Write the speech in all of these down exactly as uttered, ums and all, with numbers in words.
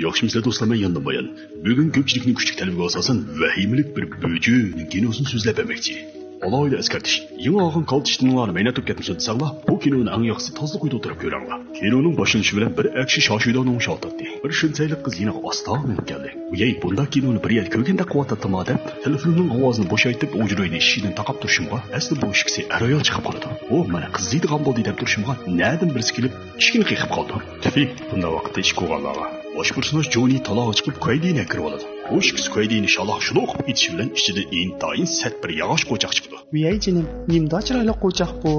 ياخشىمۇسىلەر دوستلار، مەن ياندىن بايان. بۈگۈن كۆپچىلىكنىڭ كۈچلۈك تەلىپىگە ئاساسەن ۋەھىمىلىك بىر بۆجۈنىڭ كىنوسىنى سۆزلەپ بەرمەكچى. ئالاھىدە ئەسكەرتىش، يېڭى ئالغان كالتە ئىشتىنىڭلارنى مەينەت بولۇپ كەتمىسۇن دېسەڭلار، بۇ كىنونى ئەڭ ياخشىسى تازىلىق ئۆيدە ئولتۇرۇپ كۆرۈڭلار. كىنونىڭ باشلىنىشى بىلەن بىر ئەكشى شاشۇيدان ئوڭشاۋاتاتتى. بىر شىنسەيلىك قىز يېنىغا ئاستا مېڭىپ كەلدى. ۋىيەي، بۇنداق كىنونى بىر يەردە كۆرگەندەك قىلىۋاتاتتىما دەپ، تېلېفوننىڭ ئاۋازىنى بوشايتىپ، ئۇجرۇينى ئىشىكىدىن تاقاپ تۇرۇشۇمغا، ئەسلى بۇ ئىككىسى ئەر-ئايال چىقىپ قالىدۇ. ئۇ مانا قىزىيدىغان بولدى دەپ تۇرۇشۇمغا، نەدىن بىرسى كېلىپ ئىشىكنى قېقىپ قالىدۇ. تۈفى، بۇنداق ۋاقىتتا ئىشىك قوغانلارغا. باش پېرسوناژ جونى تالاغا چىقىپ، كۇەيدىنى كىرىۋالىدۇ. بۇ ئىككىسى كۇەيدىنى شالاق-شۇلۇق قىلىپ ئېتىشى بىلەن ئىچىدىن ئىنتايىن سەت بىر ياغاچ قوچاق چىقىدۇ. ۋىيەي جېنىم، نېمىنداق چىرايلىق قوچاق بۇ؟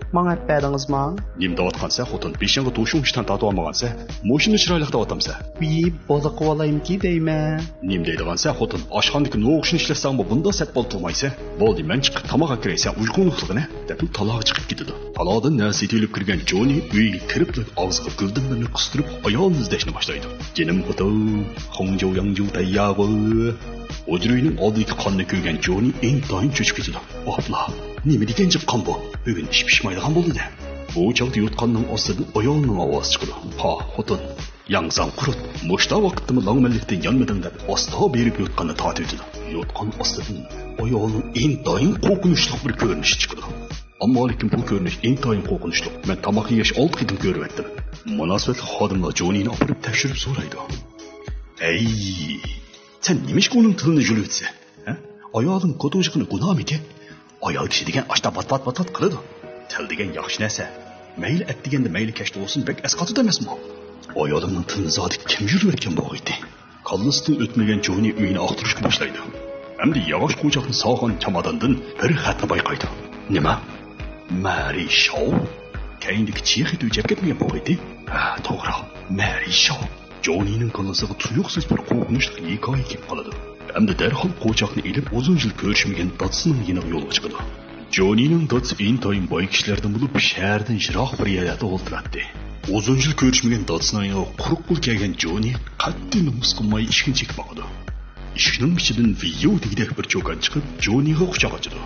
ماڭا ئەپ بەردىڭىزما؟ نېمە دەۋاتقانسەن خوتۇن؟ بېشىڭغا توشۇڭ ئىشتان تارتىۋالمىغانسەن؟ مۇشۇنى چىرايلىق دەۋاتامسەن؟ ۋىي، بالا قىلىۋالايمىكى دەيمەن. نېمە دەيدىغانسەن خوتۇن؟ ئاشخانىدىكى نوغۇچنى ئىشلەتسەڭمۇ بۇنداق سەت بالا تۇغمايسەن. بولدى، مەن چىقىپ تاماق ئەكىرەي، سەن ئۇيقۇڭنى ئۇخلىغىنە، دەپلا تالاغا چىقىپ كېتىدۇ. تالادىن نەرسە سېتىۋېلىپ كىرگەن جونى ئۆيگە كىرىپلا ئاغزىغا گۈلدىن بىرنى قىستۇرۇپ، ئايالىنى ئىزدەشنى باشلايدۇ. جېنىم خوتۇن، خۇڭجۇ ياڭجۇ تەييارغۇ. ھۇجرىنىڭ ئالدىدىكى قاننى كۆرگەن جونى ئىنتايىن چۆچۈپ كېتىدۇ. ئاپلا، نېمە دېگەن جىق قان بۇ؟ بۈگۈن ئىش پىشمايدىغان بولدى-دە. بۇ چاغدا يوتقاننىڭ ئاستىدىن ئايالنىڭ ئاۋازى چىقىدۇ. ھا، خوتۇن، ياڭزاڭ قۇرۇت، مۇشتا ۋاقىتتىمۇ لاڭمەنلىكتىن يانمىدىڭ دەپ ئاستا بېرىپ يوتقاننى تارتىۋېتىدۇ. يوتقان ئاستىدىن ئايالنىڭ ئىنتايىن قورقۇنچلۇق بىر كۆرۈنۈشى چىقىدۇ. ئەمما لېكىن بۇ كۆرۈنۈش ئىنتايىن قورقۇنچلۇق. مەن تاماق يېگەچ ئالتە قېتىم كۆرۈۋەتتىم. مۇناسىۋەتلىك خادىملار جونىنى ئاپىرىپ تەكشۈرۈپ سورايدۇ. ئەي، سەن نېمىشقا ئۇنىڭ تىلىنى يۇلۇۋېتىسەن؟ ھە؟ ئايالىڭ كوتۇڭشىقىنى گۇناھمىكەن؟ ئايال كىشى دېگەن ئاشتا ۋات-ۋات-ۋات-ۋات قىلىدۇ. تىل دېگەن ياخشى نەرسە. مەيلى ئەتىگەندە، مەيلى كەچتە بولسۇن، بەك ئەسقاتىدۇ ئەمەسمۇ؟ ئايالىمنىڭ تىلىنى زادى كىم يۇلۇۋەتكەن بولغىيتى؟ كاللىسىدىن ئۆتمىگەن جونى ئۆينى ئاختۇرۇشقا باشلايدۇ. ئەمدى ياغاچ قوچاقنى سالغان چاماداندىن بىر خەتنى بايقايدۇ. نېمە؟ مەرى شاۋ؟ كەينىدىكى چىيا خېتى ئۆچەپ كەتمىگەن بولغىيتى؟ ھە، توغرا، مەرى شاۋ. جونىنىڭ كاللىسىغا تۇيۇقسىز بىر قورقۇنچلۇق ھېكايە كېلىپ قالىدۇ. ئەمدى دەرھال قوچاقنى ئېلىپ، ئۇزۇن يىل كۆرۈشمىگەن دادىسىنىڭ يېنىغا يولغا چىقىدۇ. جونىنىڭ دادىسى ئىنتايىن باي كىشىلەردىن بولۇپ، شەھەردىن يىراق بىر يەرلەردە ئولتۇراتتى. ئۇزۇن يىل كۆرۈشمىگەن دادىسىنىڭ يېنىغا قۇرۇق قول كەلگەن جونى قەتئىي نومۇس قىلماي ئىشىكنى چېكىپ باقىدۇ. ئىشىكنىڭ ئىچىدىن ۋىييو دېگۈدەك بىر چوكان چىقىپ، جونىغا قۇچاق ئاچىدۇ.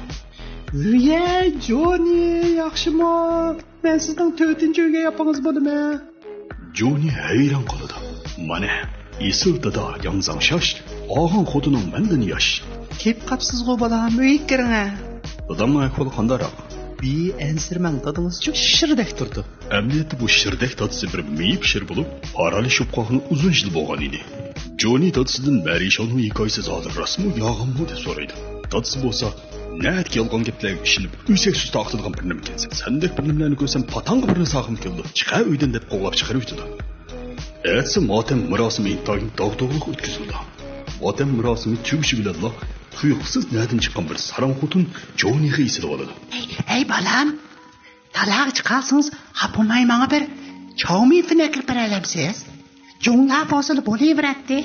ۋىيەي، جونى، ياخشىمۇ؟ مەن سىزنىڭ تۆتىنچى ئۆگەي ئاپىڭىز بولىمەن. جونى ھەيران قالىدۇ. مانا، ئېسىل دادا ياڭزاڭ شاش، ئاغاڭ خوتۇنۇڭ مەندىن ياش. كېلىپ قاپسىزغۇ بالام، ئۆيگە كىرىڭە. دادامنىڭ ئەھۋالى قانداقراق؟ بى ئەنسىرىمەڭ، دادىڭىزچۇ شىردەك تۇرىدۇ. ئەمەلىيەتتە بۇ شىردەك دادىسى بىر مېيىپ شىر بولۇپ، پارالىشىپ قالغىلى ئۇزۇن يىل بولغان ئىدى. جونى دادىسىدىن مەرى شاۋنىڭ ھېكايىسى زادى راستمۇ، يالغانمۇ دەپ سورايدۇ. دادىسى بولسا، نەدىكى يالغان گەپلەرگە ئىشىنىپ، ئۆسەك سۆز تارقىتىدىغان بىر نېمىكەنسەن. سەندەك بىر نېمىلەرنى كۆرسەم، پاتاڭغا بىرنى سالغۇم كېلىدۇ. چىقە ئۆيدىن دەپ قوغلاپ چىقىرىۋېتىدۇ. ئەتىسى ماتەم مۇراسىمى ئىنتايىن داغدۇغىلىق ئۆتكۈزۈلىدۇ. ماتەم مۇراسىمى تۈگىشى بىلەنلا تۇيۇقسىز نەدىن چىققان بىر ساراڭ خوتۇن جونىغا ئېسىلىۋالىدۇ. ھەي، ھەي، بالام! تالاغا چىقالسىڭىز، خاپىماي ماڭا بىر چاۋمىفىن ئەكىرىپ بېرەلەمسىز؟ جۇڭلا بولسىلا بولۇۋېرەتتى.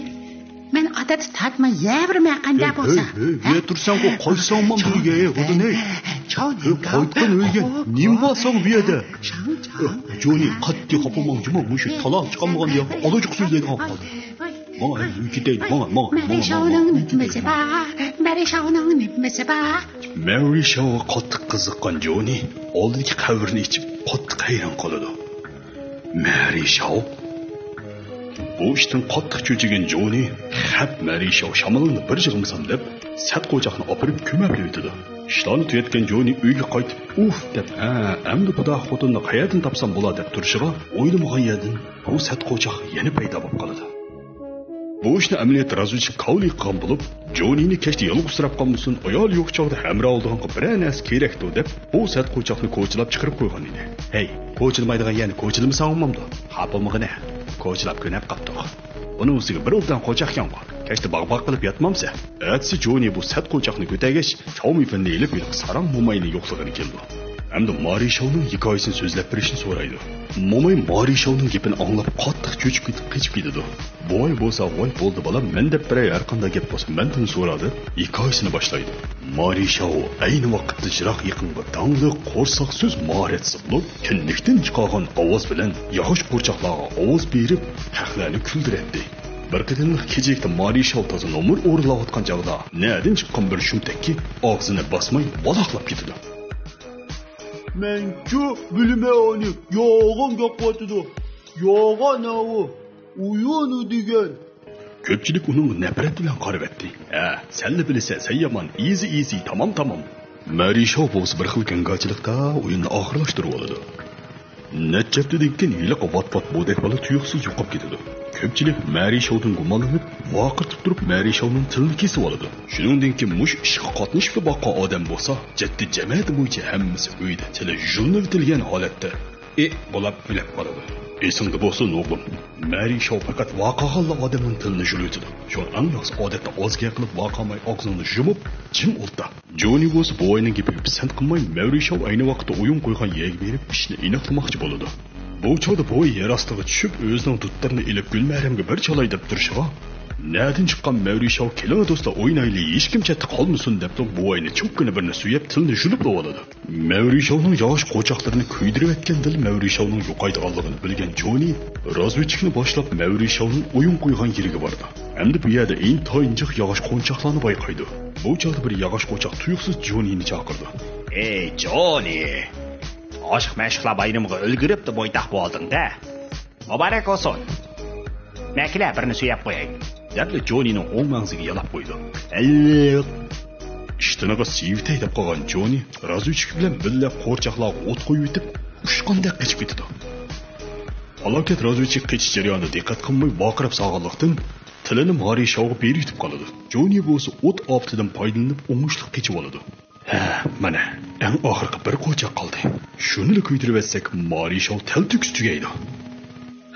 مەن ئادەتتە تارتماي يەۋېرىمەن قانداق بولسا. ھەي، ھەي، ھەي، ھە؟ تۇرساڭغۇ قايتساڭمۇ بۇ يەرگە، خوتۇن، ھەي. ھەي، قايتقىن ئۆيگە. نېمە بار ساڭا بۇ يەردە؟ جونى، قەتئىي خاپا بولماڭ جۇمۇ، مۇشۇ تالاغا چىقالمىغان ياقى ئالاجۇق سۆزلەيدىغان قالدى. ماڭا، ھەي، كېتەيلى، ماڭا، ماڭا، ماڭا، ماڭا. مەرى شاۋنىڭ نېمىسى بار؟ مەرى شاۋغا قاتتىق قىزىققان جونى ئالدىدىكى قەبرىنى ئېچىپ، قاتتىق ھەيران قالىدۇ. مەرى شاۋ؟ بۇ ئىشتىن قاتتىق چۆچۈگەن جونى، خەپ مەرى شاۋ شامىلىڭنى بىر يىغمىسام دەپ، سەت قوچاقنى ئاپىرىپ كۆمۈۋېتىدۇ. ئىشلارنى تۈگەتكەن جونى ئۆيگە قايتىپ، ئۇف دەپ، ھە، ئەمدى پۇدا خوتۇننى قەيەردىن تاپسام بولا دەپ تۇرۇشىغا، ئويلىمىغان يەردىن بۇ سەت قوچاق يەنە پەيدا بولۇپ قالىدۇ. بۇ ئىشنى ئەمەلىيەتتە رازۋېدچىك كاۋلى قىلغان بولۇپ، جونىنى كەچتە يالغۇزسىراپ قالمىسۇن، ئايالى يوق چاغدا ھەمراھ بولىدىغانغا بىرەر نەرسە كېرەكتۇ دەپ، بۇ سەت قوچاقنى كوچىلاپ چىقىرىپ قويغان ئىدى. ھەي، كوچىلىمايدىغان يەرنى كوچىلىمىساڭ بولمامدۇ؟ خاپا بولمىغىنە، كوچىلاپ كۆنەپ قاپتۇق. ئۇنىڭ ئۈستىگە بىر ئوبدان قوچاقكەنغۇ، كەچتە باغ-باغ قىلىپ ياتمامسەن؟ ئەتىسى جونى بۇ سەت قوچاقنى كۆتەرگەچ، چاۋمىفېننى ئېلىپ، ھېلىقى ساراڭ موماينى يوقلىغىلى كېلىدۇ. ھەمدە مارى شاۋنىڭ ھېكايىسىنى سۆزلەپ بېرىشنى سورايدۇ. موماي مارى شاۋنىڭ گېپىنى ئاڭلاپ، قاتتىق چۆچۈپ كېتىپ، قېچىپ كېتىدۇ. بوۋاي بولسا، ۋاي بولدى بالام، مەن دەپ بېرەي، ھەرقانداق گەپ بولسا مەندىن سورا دەپ ھېكايىسىنى باشلايدۇ. مارى شاۋ ئەينى ۋاقىتتا يىراق يېقىنغا داڭلىق قورساق سۆز ماھارەتچىسى بولۇپ، كىندىكتىن چىقارغان ئاۋاز بىلەن ياغاچ قورچاقلارغا ئاۋاز بېرىپ، خەقلەرنى كۈلدۈرەتتى. بىر قېتىملىق كېچىلىكتە مارى شاۋ تازا نومۇر ئورۇنلاۋاتقان چاغدا نەدىن چىققان بىر شۇمتەككە ئاغزىنى باسماي ۋالاقلاپ كېتىدۇ. مەنچۇ بىلىمەن ئۇنى، يالغان گەپ قىلىۋاتىدۇ. يالغان ئاۋۇ. ئويۇنى دېگەن. كۆپچىلىك ئۇنىڭغا نەپرەت بىلەن قارىۋەتتى. ھە، سەنلا بىلىسەن، سەن يامان، ئىزى، ئىزى، تامام، تامام. مەرى شاۋ بولسا بىر خىل گاڭگاچىلىقتا ئويۇننى ئاخىرلاشتۇرۇۋالىدۇ. نەچچە ھەپتىدىن كېيىن ھېلىقى ۋات-ۋات بودەك بالا تۇيۇقسىز يوقاپ كېتىدۇ. كۆپچىلىك مەرى شاۋدىن گۇمانلىنىپ، ۋارقىرىتىپ تۇرۇپ مەرى شاۋنىڭ تىلىنى كېسىۋالىدۇ. شۇنىڭدىن كېيىن مۇشۇ ئىشقا قاتنىشىپلا باققان ئادەم بولسا، جەددىي جەمەتى بويىچە ھەممىسى ئۆيدە تىلى يۇلۇنۇۋېتىلگەن ھالەتتە ئى بولاپ ئۆلۈپ قالىدۇ. ئېسىڭدە بولسۇن، ئوغلۇم، مەرى شاۋ پەقەت ۋارقىرىغانلا ئادەمنىڭ تىلىنى يۇلۇۋېتىدۇ. شۇڭا ئەڭ ياخشىسى ئادەتتە ئاز گەپ قىلىپ، ۋارقىرىماي ئاغزىڭنى يۇمۇپ، جىم ئولتۇر. جونى بولسا بوۋاينىڭ گېپىگە پىسەنت قىلماي، مەۋرى شاۋ ئەينى ۋاقىتتا ئويۇن قويغان يەرگە بېرىپ ئىشنى ئېنىقلىماقچى بولىدۇ. بۇ چاغدا بوۋاي يەر ئاستىغا چۈشۈپ، ئۆزىنىڭ دۇتتىرىنى ئېلىپ گۈلمەھرەمگە بىر چالاي دەپ تۇرۇشىغا، نەدىن چىققان مەۋرى شاۋ «كېلىڭە دوستلار ئوينايلى، ھېچكىم چەتتە قالمىسۇن» دەپلا بوۋاينى چوڭقىنا بىرنى سۆيۈپ تىلنى يۇلۇپلا ئالىدۇ. مەۋرى شاۋنىڭ ياغاچ قوچاقلىرىنى كۆيدۈرۈۋەتكەندىلا مەۋرى شاۋنىڭ يوقايدىغانلىقىنى بىلگەن جونى رازۋېدچىكنى باشلاپ مەۋرى شاۋنىڭ ئويۇن قويغان يېرىگە بارىدۇ. ھەمدە بۇ يەردە ئىنتايىن جىق ياغاچ قونچاقلارنى بايقايدۇ. بۇ چاغدا بىر ياغاچ قونچاق تۇيۇقسىز جونىنى چاقىرىدۇ. ئەي، جونى! ئاشىق-مەشۇقلار بايرىمىغا ئۈلگۈرۈپلا بويتاق بولدۇڭ-دە. مۇبارەك بولسۇن! مەكىلە بىرنى سۆيەپ قوياي، دەپلا جونىنىڭ ئوڭ مەڭزىگە يالاپ قويىدۇ. ئەللىق! ئىشتىنىغا سىۋىتەي دەپ قالغان جونى رازۋېدچىك بىلەن بىللە قورچاقلارغا ئوت قويۇۋېتىپ، ئۇچقاندەك قېچىپ كېتىدۇ. پالاكەت رازۋېدچىك قېچىش جەريانىدا دىققەت قىلماي ۋارقىراپ سالغانلىقتىن، تىلىنى مارى شاۋغا بېرىۋېتىپ قالىدۇ. جونى بولسا ئوت ئاپىتىدىن پايدىلىنىپ ئوڭۇشلۇق قېچىۋالىدۇ. ھە، مانا، ئەڭ ئاخىرقى بىر قوچاق قالدى. شۇنىلا كۆيدۈرۈۋەتسەك، مارى شاۋ تەلتۆكۈس تۈگەيدۇ.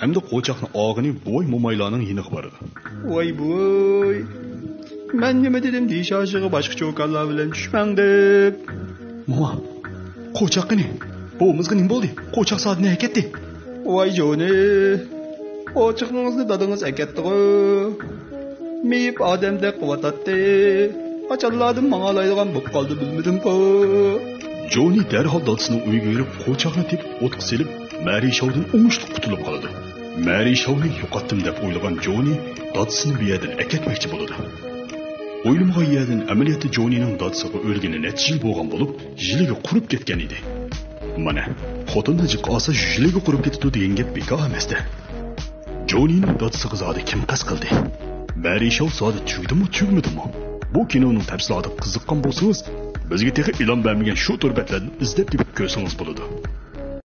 ھەمدە قوچاقنى ئالغىلى بوۋاي مومايلارنىڭ يېنىغا بارىدۇ. ۋاي بوۋاي، مەن نېمە دېدىم دېيىش ئاشىغا باشقا چوكانلار بىلەن چۈشمەڭ دەپ. موما، قوچاق قېنى؟ بوۋىمىزغا نېمە بولدى؟ قوچاق سادىنى ئەكەتتى. ۋاي جونى، قوچىقىڭىزنى دادىڭىز ئەكەتتىغۇ. مېيىپ ئادەمدەك قىلىۋاتاتتى. قاچانلاردىن ماڭالايدىغان بولۇپ قالدى بىلمىدىمغۇ. جونى دەرھال دادىسىنىڭ ئۆيىگە بېرىپ، قوچاقنى تېپىپ ئوتقا سېلىپ، مەرى شاۋدىن ئوڭۇشلۇق قۇتۇلۇپ قالىدۇ. مەرى شاۋنى يوقاتتىم دەپ ئويلىغان جونى دادىسىنى بۇ يەردىن ئەكەتمەكچى بولىدۇ. ئويلىمىغان يەردىن ئەمەلىيەتتە جونىنىڭ دادىسىغا ئۆلگىلى نەچچە يىل بولغان بولۇپ، ژىلىگە قۇرۇپ كەتكەن ئىدى. مانا، خوتۇننى جىق ئالسا ژىلىگە قۇرۇپ كېتىدۇ دېگەن گەپ بىكار ئەمەستە. جونىنىڭ دادىسىغا زادى كىم قەست قىلدى؟ مەرى شاۋ زادى تۈگىدىمۇ، تۈگىمىدىمۇ؟ بۇ كىنونىڭ تەپسىلاتىغا قىزىققان بولسىڭىز، بىزگە تېخى ئېلان بەرمىگەن شۇ تور بەتلەردىن ئىزدەپ تېپىپ كۆرسىڭىز بولىدۇ.